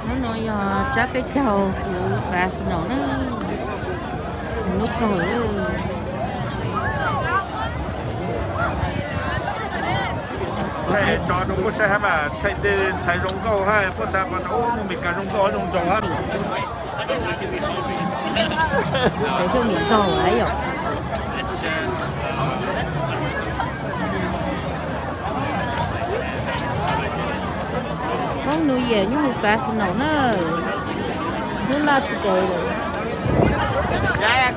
Hnub no yog tsab peb caug kuv Fresno na, lub kawg. Tso rau puab saib hab mas, txhais tes ntxhais zoo nkauj hab puab xav mas ub, Meskas zoo nkauj zoo nraug hab. Tes xyoo nim nkaug lawm yom. Hmoob New Year nyob hauv Fresno na, hnub laj tsis kev lawm.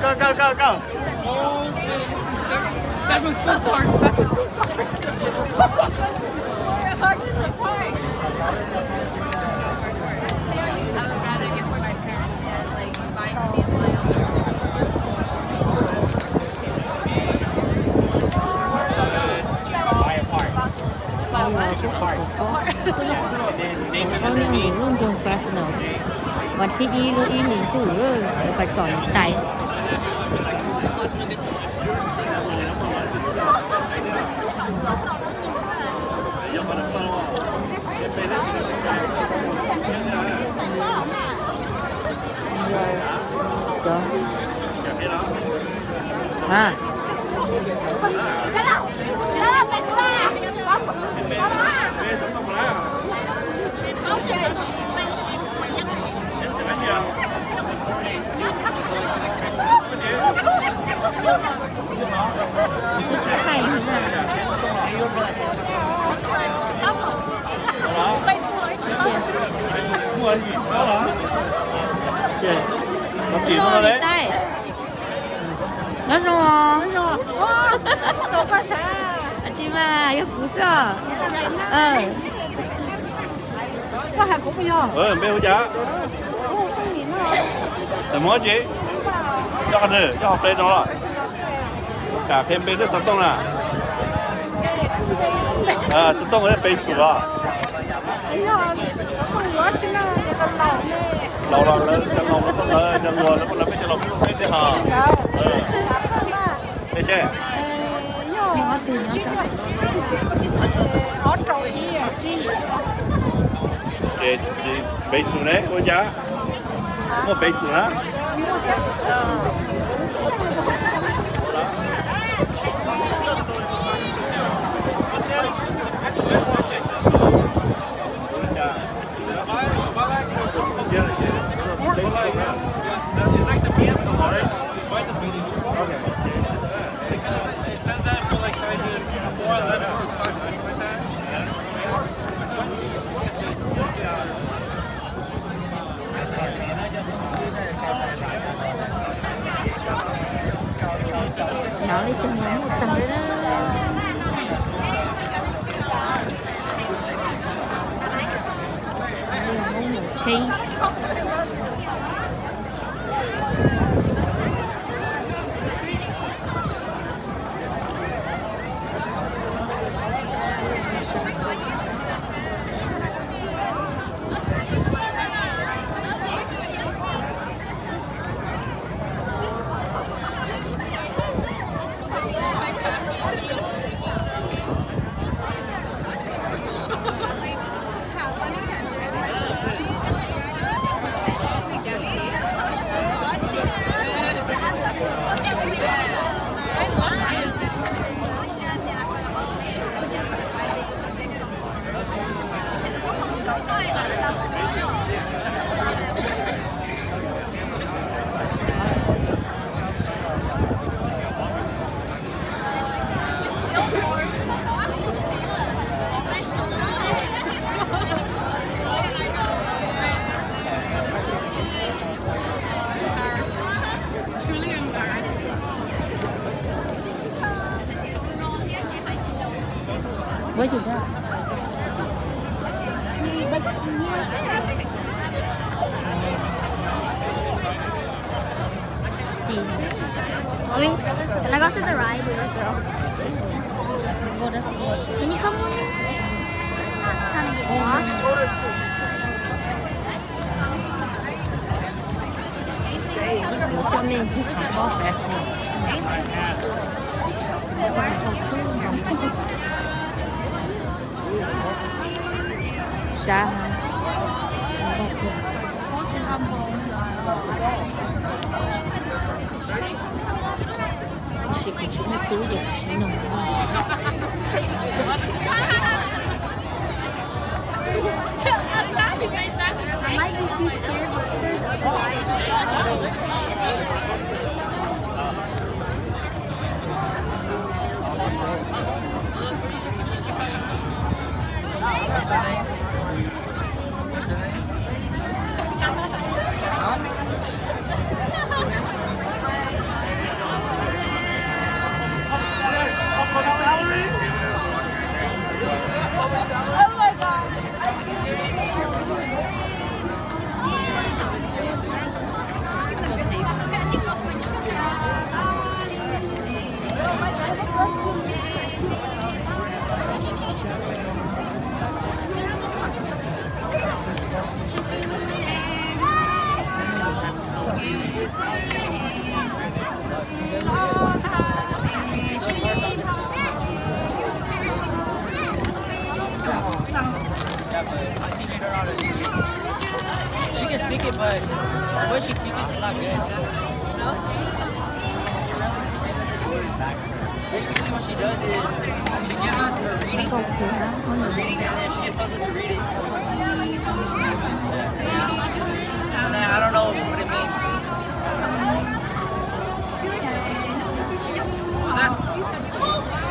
Kuv pab nyob hauv lub nroog Fresno, vas thib ib lub ib hlis ntuj, lawv pais tsom niam tais. Nyob zoo os. Tsis mas yog kuv xwb os. Npe hu cas? Xeem Hmoob tsi? Nyob qhov twg? Nyob hauv Fresno los? Kam qhia npe thiab xov tooj na. Xov tooj thiab Facebook os. Laus los lawv cov laus, lawv cov laus, lawv peb cov laus peb thiaj hos. Ces Facebook ne, ua cas? Muaj Facebook na? Nov li tus no muaj tag li na. Hmoob mus pheeb. Mommy, can I go through the ride with this girl? Can you come with me? I'm not trying to get lost. Sab, Tab sis kuv tsis muaj tub ces kuv tsis nug. I might be too scared, but there's a lot of Yeah, but I teach her how to do it. She can speak it, but the way she speaks it is not good. Basically, what she does is she gives us her reading, her reading, and then she just tells us to read it. And then I don't know what it means. What's that?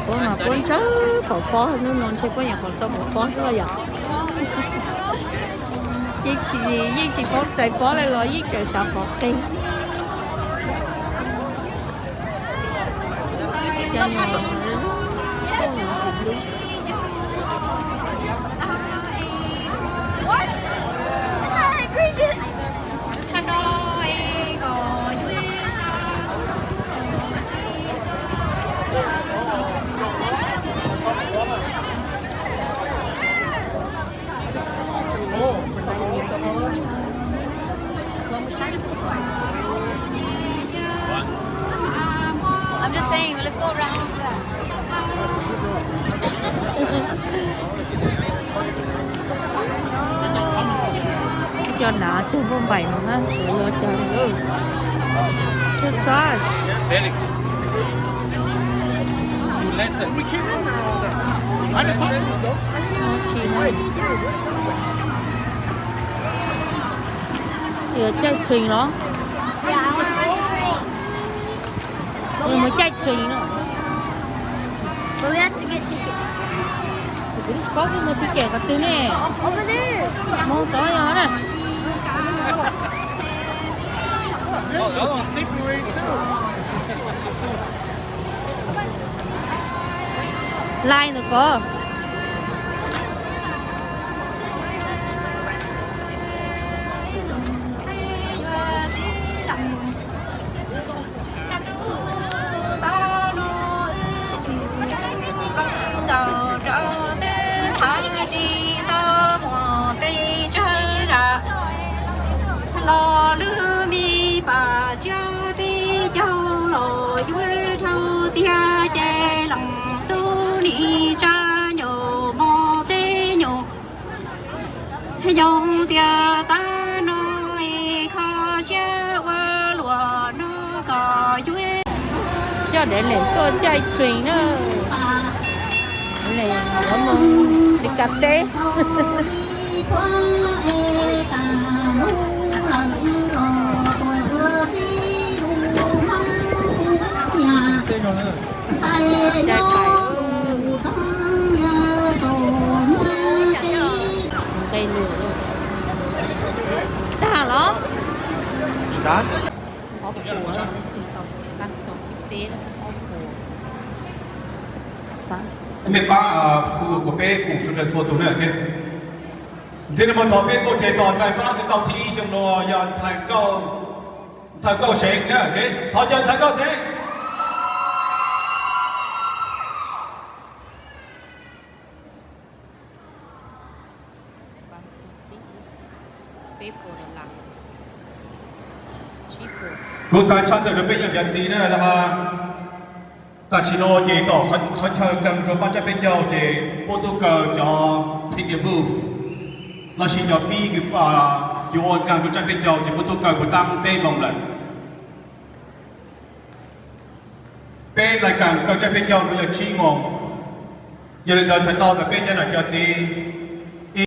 Ua mas puab ntsawg pom pob, hnub no ntshe puab nyuam qhuav tau pom pob xwb yom. Yeej tsis, yeej tsis paub txais pob li los yeej tseem xav pom qeeg. I'm just saying, let's go around. Cov nav tug npauj npaim no na, suav yog cov, too much. Yuav caij train los? Yuav mus caij train no. Kuv tsis paub kuv mus ticket qhov twg ne. Mus tod yog na. Line ntawd pov. Los lwm me pam tsiab peb caug los yuav dhau tiag ces leej tub nim tsa nyuam mos peb nyuam. Yog tias tab no es kho siab ua luam no kom yuav. Coj dev leem tuaj caij train na. Leem yuav mus Meskas teb. Caij pais. Nqe lus tag los? Ob puas, ib, kaum, kaum, kaum peb, ob puas. Mej pab khu kuas peb pum tso rau txhua tus na. Ntxiv no mus thov peb npauj tes tos ntxhais pab kws tau thib ib xyoo no yog ntxhais Nkauj Seev na. Thov caw ntxhais Nkauj Seev. Kuv xav tshaj tawm rau peb cov cov ntxiv na, tam sim no ces tom qhov chaw kaw mus rau pab tsab peb caug ces puab tub kaw cov ticket booth lossis cov pib kws Yuav ua nkaag rua tsab peb caug ces puab tuaj kaw puv taab peb moos lawm. Peb lais kaam kaw tsab peb caug nuav yog tsib moos. Yog le ntawd txhais tau tas peb cov nam cov txiv